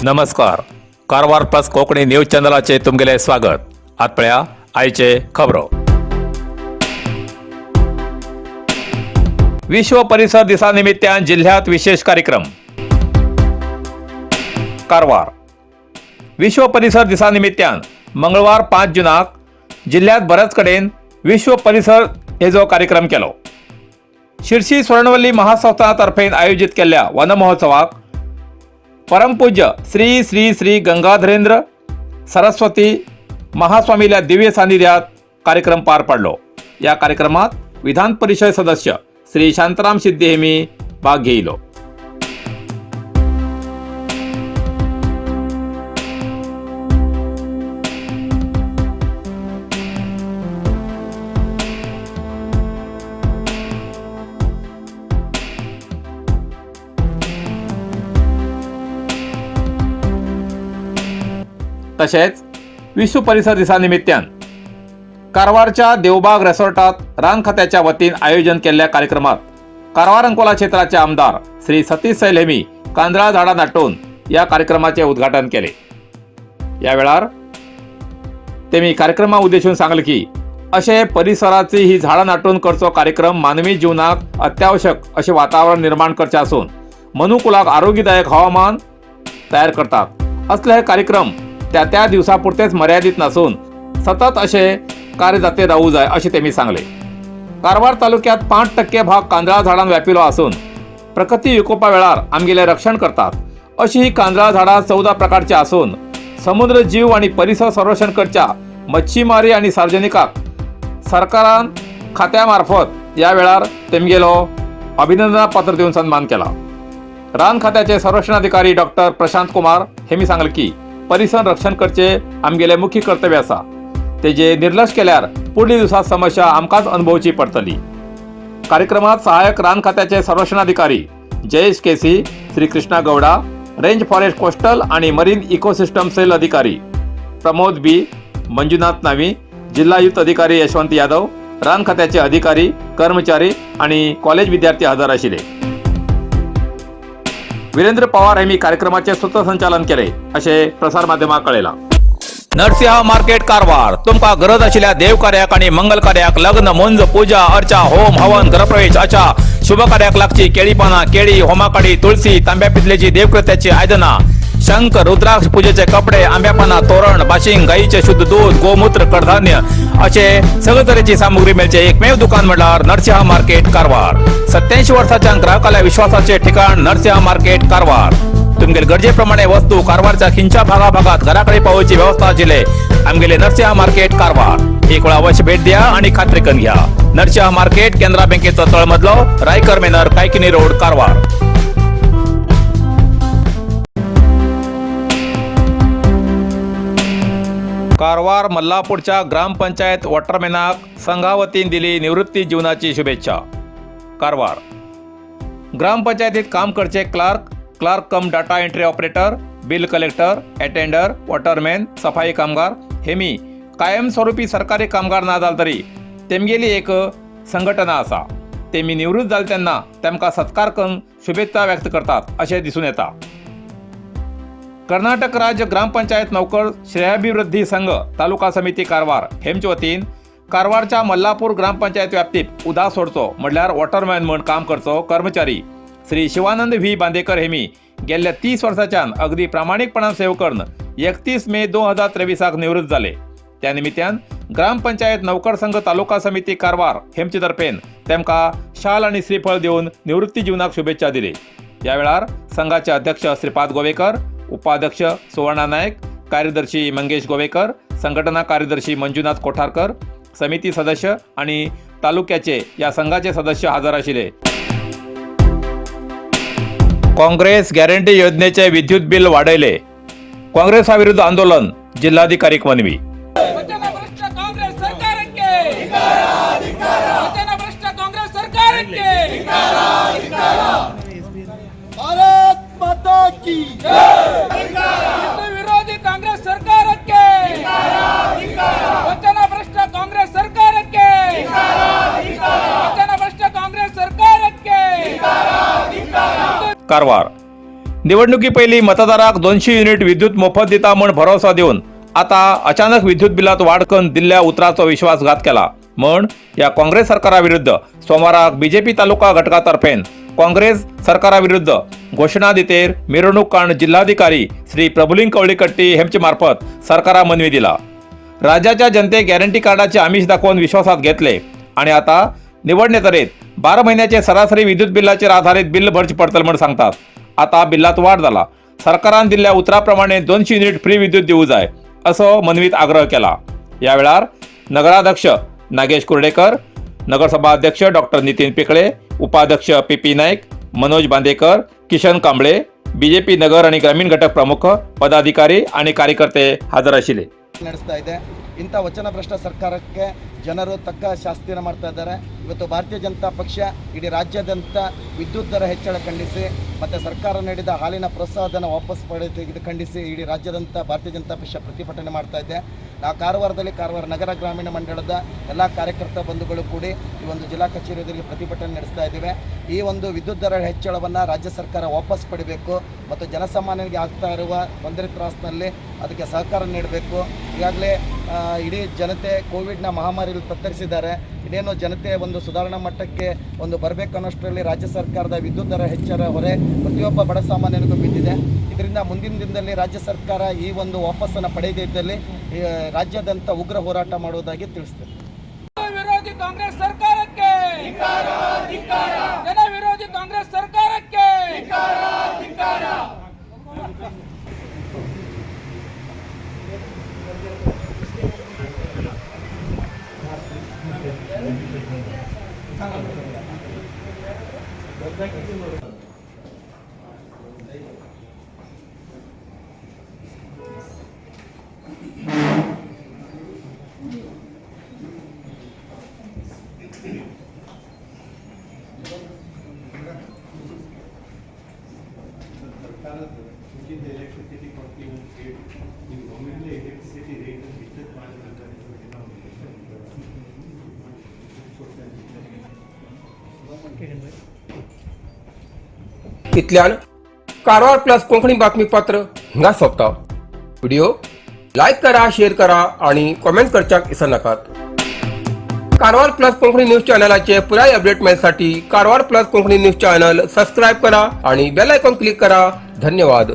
नमस्कार, Karwar plus Konkani news चॅनलाचे तुमगेले स्वागत. आत पळया आयचे खबरो. विश्व परिसर दिसा निमित्तान जिल्ह्यात विशेष कार्यक्रम. कारवार विश्व परिसर दिसा निमित्तान मंगळवार 5 जुनाक जिल्ह्यात बऱ्याच कडेन विश्व परिसर हेजो कार्यक्रम केलो. शिरसी स्वर्णवल्ली महासंस्थानातर्फे आयोजित केल्ल्या वनमहोत्सवाक परमपूज्य श्री श्री श्री गंगाधरेंद्र सरस्वती महास्वामील्या दिव्य सानिध्यात कार्यक्रम पार पडलो. या कार्यक्रमात विधान परिषद सदस्य श्री शांताराम सिद्धी हेमी भाग घेयलो. तशेंच विश्व परिसर दिसा निमित्तान कारवारच्या देवबाग रेसॉर्टात रान खात्याच्या वतीन आयोजन केल्ल्या कार्यक्रमात कारवार अंकोला क्षेत्राचे आमदार श्री सतीश सैल हेमी कांदळा झाडां नाटून या कार्यक्रमाचे उद्घाटन केले. या वेळार तेमी कार्यक्रमा उद्देशून सांगले की असे परिसराची ही झाडां नाटून करचो कार्यक्रम मानवी जीवनाक अत्यावश्यक असे वातावरण निर्माण करचे असून मनुकुलाक आरोग्यदायक हवामान तयार करतात. असले हे कार्यक्रम त्या त्या दिवसापुरतेच मर्यादित नसून सतत असे कार्य जाते राहू जाय असे त्यांनी सांगले. कारवार तालुक्यात 5% भाग कांदळा झाडां व्यापिलो असून प्रकृती विकोपा वेळार आमगेले रक्षण करतात. अशी ही कांदळा झाडां 14 प्रकारची असून समुद्र जीव आणि परिसर संरक्षण करच्या मच्छीमारी आणि सार्वजनिकाक सरकारान खात्यामार्फत या वेळार तेमगेलो अभिनंदनापत्र दिवन सन्मान केला. रान खात्याचे संरक्षणाधिकारी डॉक्टर प्रशांत कुमार हेमी सांगले की परिसर रक्षण करचे आमगेले मुख्य कर्तव्य आसा. तेजे निर्लक्ष केल्यार पुढल्या दिवसात समस्या आमकांच अनुभवची पडतली. कार्यक्रमात सहाय्यक रान खात्याचे संरक्षणाधिकारी Jayesh KC, Shri Krishna Gowda, range forest coastal आणि मरीन इकोसिस्टम सेल अधिकारी प्रमोद बी, मंजुनाथ नावी, जिल्हायुक्त अधिकारी यशवंत यादव, रान खात्याचे अधिकारी, कर्मचारी आणि कॉलेज विद्यार्थी हजर आशिल्ले. वीरेंद्र पवार यांनी कार्यक्रमाचे सूत्रसंचालन केले असे प्रसार माध्यमाक कळयला. नरसिंह मार्केट कारवार. तुमका गरज आशिल्ल्या देवकार्याक आणि मंगल कार्याक, लग्न, मुंज, पूजा अर्चा, होम हवन, गृहप्रवेश अशा शुभ कार्याक लागची केळी पानां, केळी, होमाकाडी, तुळसी, तांब्या पितलेची देवकृत्याची आयदनां, शंख, रुद्राक्ष, पूजेचे कपडे, आंब्या पानां, तोरण, बाशिंग, गाईचे शुद्ध दूध, गोमूत्र, कडधान्य असे सगळे तरेची सामुग्री मेळचे एकमेव दुकान म्हणल्यार नरसिंह मार्केट कारवार. 87 वर्साच्या ग्राहकाला विश्वासाचे ठिकाण नरसिंह मार्केट कारवार. तुमगेले गरजेप्रमाणे वस्तू कारवारच्या खिंच्या भागा भागात घराकडे पावोवची व्यवस्था आशिल्ले आमगेले नरसिंह मार्केट कारवार. एक वेळा अवश्य भेट द्या आणि खात्री करून घ्या. नरसिंह मार्केट, केनरा बँकेचो तळमजलो, रायकर मेनर, कायकिनी रोड, कारवार. कारवार मल्लापूरच्या ग्रामपंचायत वॉटरमॅनाक संघावतीन दिली निवृत्ती जीवनाची शुभेच्छा. कारवार ग्रामपंचायतीत काम करचे clerk, clerk cum data entry operator, bill collector, attender, waterman, सफाई कामगार हेमी कायमस्वरूपी सरकारी कामगार ना जाल तरी तेमगेली एक संघटना आसा. तेमी निवृत्त जाले तेन्ना तेमकां सत्कार करून शुभेच्छा व्यक्त करतात अशें दिसून येता. कर्नाटक राज्य ग्रामपंचायत नोकर श्रेयाभिवृद्धी संघ तालुका समिती कारवार हेमचे वतीन कारवारच्या मल्लापूर ग्रामपंचायत व्याप्तीत उदा सोडचो म्हणल्यार वॉटरमॅन म्हण काम करचो कर्मचारी श्री शिवानंद व्ही बांदेकर हेमी गेल्ल्या 30 वर्साच्यान अगदी प्रामाणीकपणान सेव करून 31 मे 2023 निवृत्त जाले. त्या निमित्तान ग्रामपंचायत नौकर संघ तालुका समिती कारवार हेमचे तर्फेन तेमकां शाल आनी श्रीफळ दिवन निवृत्ती जीवनाक शुभेच्छा दिली. या वेळार संघाचे अध्यक्ष श्रीपाद गोवेकर, उपाध्यक्ष सुवर्णा नायक, कार्यदर्शी मंगेश गोवेकर, संघटना कार्यदर्शी मंजुनाथ कोठारकर, समिती सदस्य आणि तालुक्याचे या संघाचे सदस्य हजर आशिल्ले. काँग्रेस गॅरंटी योजनेचे विद्युत बिल वाढयले, काँग्रेसाविरुद्ध आंदोलन, जिल्हाधिकारी मनवी. ವಚನಭ್ರಷ್ಟ ಕಾಂಗ್ರೆಸ್ ಸರ್ಕಾರಕ್ಕೆ, ವಚನಭ್ರಷ್ಟ ಕಾಂಗ್ರೆಸ್ ಸರ್ಕಾರಕ್ಕೆ. भारत माता की. ಹಿಂದೂ ವಿರೋಧಿ ಕಾಂಗ್ರೆಸ್ ಸರ್ಕಾರಕ್ಕೆ, ವಚನಭ್ರಷ್ಟ ಕಾಂಗ್ರೆಸ್ ಸರ್ಕಾರಕ್ಕೆ, ವಚನಭ್ರಷ್ಟ ಕಾಂಗ್ರೆಸ್ ಸರ್ಕಾರಕ್ಕೆ. कारवार. निवडणुकी पयलीं मतदाराक 200 युनिट विद्युत मोफत दिता म्हूण भरोसो दिवन आता अचानक विद्युत बिलात वाड करून दिल्ल्या उतराचो विश्वासघात केला म्हण या काँग्रेस सरकारा विरुद्ध सोमाराक बीजेपी तालुका घटकातर्फेन काँग्रेस सरकारा विरुद्ध घोषणा दितेर मिरवणूक काण जिल्हाधिकारी श्री प्रभुलिंग कवळीकट्टी हेमचे मार्फत सरकारा मनवी दिला. राज्याच्या जनतेक गॅरंटी कार्डाचे आमिष दाखोवन विश्वासात घेतले आणि आता निवडणे तरेत 12 महिन्याचे सरासरी विद्युत बिलाचेर आधारित बिल भरचे पडतले म्हूण सांगतात. आता बिलात वाढ जाला. सरकारान दिल्ल्या उतराप्रमाणे 200 युनिट फ्री विद्युत दिवू जाय असो मनवीत आग्रह केला. या वेळार नगराध्यक्ष नागेश कुर्डेकर, नगरसभा अध्यक्ष डॉक्टर नितीन पिकळे, उपाध्यक्ष P P Naik, Manoj Bandekar, Kishan Kamble, BJP नगर आणि ग्रामीण घटक प्रमुख, पदाधिकारी आणि कार्यकर्ते हजर आशिल्ले. ನಡೆಸ್ತಾ ಇದೆ. ಇಂಥ ವಚನಭ್ರಷ್ಟ ಸರ್ಕಾರಕ್ಕೆ ಜನರು ತಕ್ಕ ಶಾಸ್ತಿಯನ್ನು ಮಾಡ್ತಾ ಇದ್ದಾರೆ. ಇವತ್ತು ಭಾರತೀಯ ಜನತಾ ಪಕ್ಷ ಇಡೀ ರಾಜ್ಯಾದ್ಯಂತ ವಿದ್ಯುತ್ ದರ ಹೆಚ್ಚಳ ಖಂಡಿಸಿ ಮತ್ತು ಸರ್ಕಾರ ನೀಡಿದ ಹಾಲಿನ ಪ್ರೋತ್ಸಾಹಧನ ವಾಪಸ್ ಪಡೆದು ಇದು ಖಂಡಿಸಿ ಇಡೀ ರಾಜ್ಯಾದ್ಯಂತ ಭಾರತೀಯ ಜನತಾ ಪಕ್ಷ ಪ್ರತಿಭಟನೆ ಮಾಡ್ತಾ ಇದೆ. ನಾವು ಕಾರವಾರದಲ್ಲಿ ಕಾರವಾರ ನಗರ ಗ್ರಾಮೀಣ ಮಂಡಳದ ಎಲ್ಲ ಕಾರ್ಯಕರ್ತ ಬಂಧುಗಳು ಕೂಡಿ ಈ ಒಂದು ಜಿಲ್ಲಾ ಕಚೇರಿ ಎದುರಿಗೆ ಪ್ರತಿಭಟನೆ ನಡೆಸ್ತಾ ಇದ್ದೇವೆ. ಈ ಒಂದು ವಿದ್ಯುತ್ ದರ ಹೆಚ್ಚಳವನ್ನು ರಾಜ್ಯ ಸರ್ಕಾರ ವಾಪಸ್ ಪಡಿಬೇಕು ಮತ್ತು ಜನಸಾಮಾನ್ಯರಿಗೆ ಆಗ್ತಾ ಇರುವ ತೊಂದರೆ ತ್ರಾಸಿನಲ್ಲಿ ಅದಕ್ಕೆ ಸಹಕಾರ ನೀಡಬೇಕು. ಈಗಾಗಲೇ ಇಡೀ ಜನತೆ ಕೋವಿಡ್ನ ಮಹಾಮಾರಿಯಲ್ಲಿ ತತ್ತರಿಸಿದ್ದಾರೆ. ಇನ್ನೇನು ಜನತೆ ಒಂದು ಸುಧಾರಣಾ ಮಟ್ಟಕ್ಕೆ ಒಂದು ಬರಬೇಕು ಅನ್ನೋಷ್ಟರಲ್ಲಿ ರಾಜ್ಯ ಸರ್ಕಾರದ ವಿದ್ಯುತ್ ದರ ಹೆಚ್ಚಳ ಹೊರೆ ಪ್ರತಿಯೊಬ್ಬ ಬಡ ಸಾಮಾನ್ಯನಿಗೂ ಬಿದ್ದಿದೆ. ಇದರಿಂದ ಮುಂದಿನ ದಿನದಲ್ಲಿ ರಾಜ್ಯ ಸರ್ಕಾರ ಈ ಒಂದು ವಾಪಸ್ಸನ್ನು ಪಡೆಯದೇ ಇದ್ದಲ್ಲಿ ಈ ರಾಜ್ಯಾದ್ಯಂತ ಉಗ್ರ ಹೋರಾಟ ಮಾಡುವುದಾಗಿ ತಿಳಿಸ್ತೇನೆ. ವಿರೋಧಿ ಕಾಂಗ್ರೆಸ್ ಸರ್ಕಾರಕ್ಕೆ, ಜನ ವಿರೋಧಿ ಕಾಂಗ್ರೆಸ್ ಸರ್ಕಾರಕ್ಕೆ. ಸರ್ಕಾರದ ಉಚಿತ ಎಲೆಕ್ಟ್ರಿಸಿಟಿ ಕೊಡ್ತೀವಿ ಅಂತ ಹೇಳಿ ನೀವು ಒಮ್ಮೆಲೆ ಎಲೆಕ್ಟ್ರಿಸಿಟಿ ರೇಟ್ ವಿದ್ಯುತ್ ಮಾಡಿದಂತ ನಾವು ಕೊಡ್ತೇನೆ. इतल्यान कारवार प्लस कोंकणी बातमीपत्र हांगा सोंपता. व्हिडिओ लायक करा, शेअर करा आणि कॉमेंट करच्याक विसरनाकात. कारवार प्लस कोंकणी न्यूज चॅनलाचे पुराय अपडेट मेळसाठी Karwar plus Konkani news channel subscribe करा आणि बेल आयकॉन क्लिक करा. धन्यवाद.